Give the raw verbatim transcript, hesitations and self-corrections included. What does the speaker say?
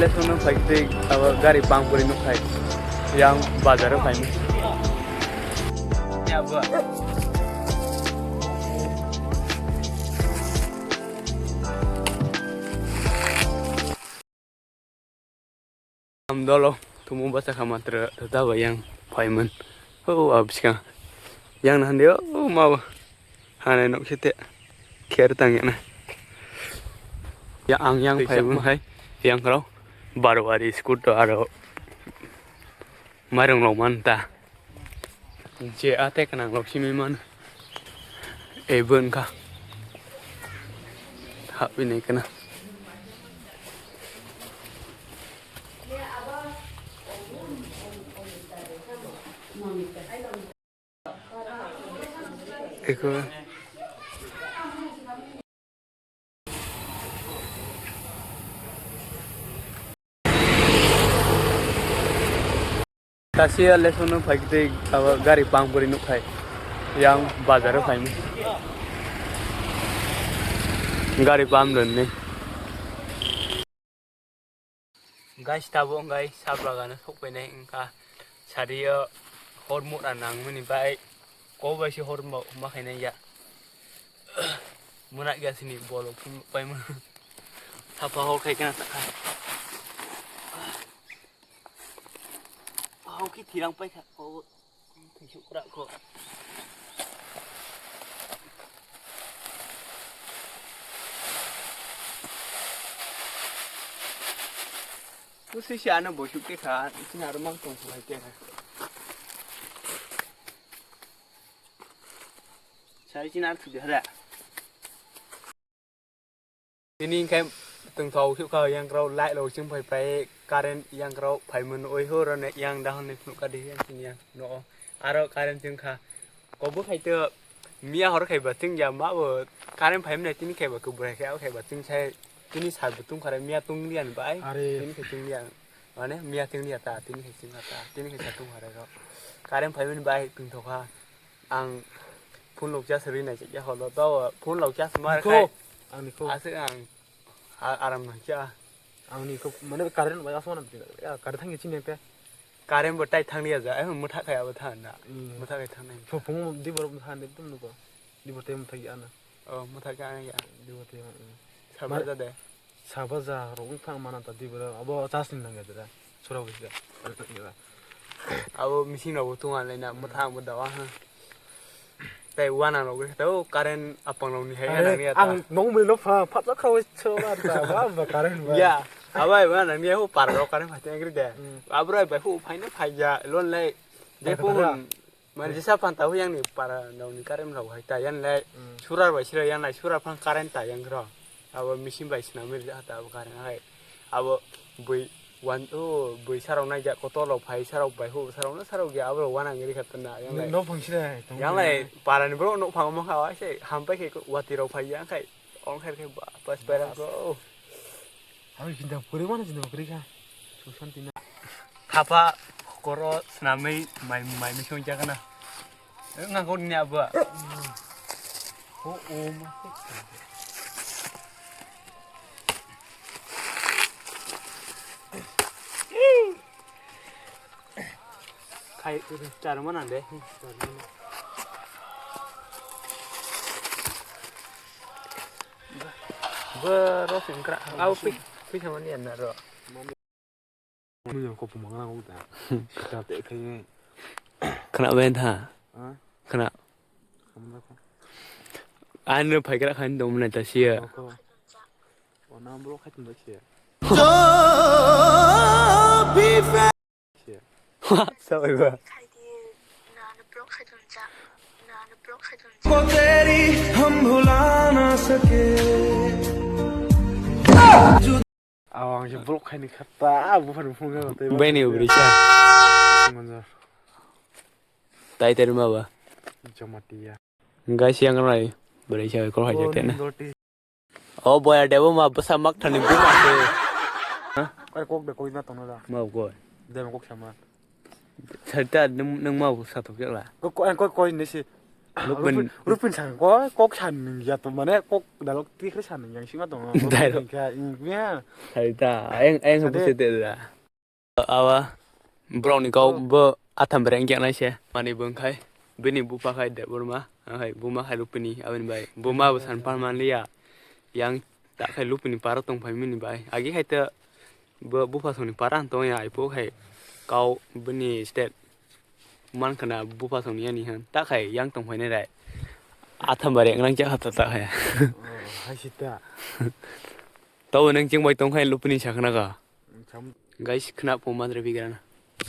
Lesono phaitwi abo gari pang pori nukhai. Yang bazar o phaimani. Ya, bo. Am dolo, tumu basa kha matra tata ba yang phaiman. Oh, abska. Yang na hande, oh, ma ba. Hanai nok sete. Kher tang ya na. Ya ang yang phaiman hai. Yang karo. Barwari scooter aro. Marung lo man ta. Je a te kanang rok simi man. E bun ka. Hap ini kena. Eko. Tasiya lesono phaikitwi abo gari pang pori nukhai. Yang bazar o phaimani. Gari pam rwnni. Guys, tabo wngkha sabla gana sokpainai wngkha. Sariyo hor mura nangmani bai. Ko bai se hor ma, ma khainai ya. Muna ya sini bolo phum pai mun. Sapa hor khai kana ta. Hau ki thirang pai kha ko. Thik suk kra ko. Ko se se ano bo suk ke kha, sini aro mang tong khai ke kha. Sai sini ar thu de hara. Tini hinkhe tongthok hwnkha, yang rok light rok chwng phai phai, current yang rok phaimani oi ho rw ne yang dahon ni phunukha di yang chini yang no aro current chwng kha. Kobo khai to miya hor khai ba chwng ya ma bo current phaimani tini khai ba kubrai khai abo khai ba chwng sai tini sal bo tong kha re miya tong liya ni bai. Are. Tini khai chwng liya mane miya chwng liya ta tini khai chwng kha ta tini khai sa tong kha re rok current phaimani bai tongthok kha. Ang phone lok charge rwi nai chakya holo to phone lok charge ma Niko, khai. Ang niko. Aswk ang a-, aram nang cha. Ang niko mane current bai asma na ya current thang chini pe. Current bo tai thang ya ja. Ai mutha khai abo thang na. Hmm. Mutha khai thang nai. Phu-, phung di bor mutha de tum nuko. Di bor te mutha ya na. Oh, mutha khai ya. Di bor te. Sabar ja de. Sabaja rok wngkha ang mana ta twi borok abo chasni nangya jera sura bujiga. Abo machine rok bo tonga lai na mwthang bo dawa ha. Tai wana rok wngkha tei o current apang rok ni hai nangya ta. Ang nong mui no pha pha kha wai chora ta ba ba current ba. Ya, abai ba nangya ho par rok current phai tengri de. Hmm. Abro bai ho phai no phai ya lon lai. De phone. Mane jesa phanta huyang ni para nong ni current rok hai ta yan lai. Hmm. Surar bai sira yan lai surar phang current ta yang ro. Abo machine bai swnam ri hata abo current hai. Abo bui wan o bui sarok nai ja kotor rok phai sarok bai hu sarok na sarok ya abo wana ngri khat na yang lai. No phang sira hai. Yang lai para ni bro no phang mo kha wa se ham pai khe wati rok phai yang khai. Ong kher khe ba pas pai rang ko. Abi jinda puri mana jinda puri ka. Susan tina. Thapa koro swnamwi mai mai misong jakana. Nga ko ni abo. Ho o ma. Khai charma nang de. Bo ro sing kra. Au pi pi sama ni na ro. Mui yang kopo mangna ko ta. Sita te khai. Khna ben tha. Ha? Khna. Khna ko. An ro phai kra khan dom na ta sia. Ko. O na bro khai tum da sia. Sia. Wa, sabai ba. Aw, ang se block khaini khatta, buphani phone khe tei Bini ubri sa. Manjar. Tai teri ma ba. Jamatia. Guys, yang rai. Bari sa ko hai jate na. O boya debo ma bwsa mak thani buma se. Koi kok de koi na tongna da. Ma koi. De ma kok sama. Sarta nung nung ma bwsa thok la. Ko ko ko ko ni si. Lukman. Rupin, Rupin san ko, kok san nung ya to mane, kok dalok tikre san nung yang sima tongo. Dai ro. Rupin kha, ing, ya. Hai ta, ayang, ayang Ade. Busi te da. Awa, borok ni kau Oh. Bo atham bereng kya nai se, mani bung khai, bini bupa khai Debbarma, hai buma khai Rupini, aboni bai, buma bo san pan man liya, yang ta khai Rupini para tong phai mini bai, agi khai ta bo bupa song ni para tong ya, ipo khai kau bini state. Man khna buphasongni yani han. Ta khai yang tong phainai rai. Atham bare ngrang cha khata ta khai. Oh, hai sita. Tabo nang cheng bai tong khai Lupini sa khna ka. Sam- Guys, khna pho madre bigrana.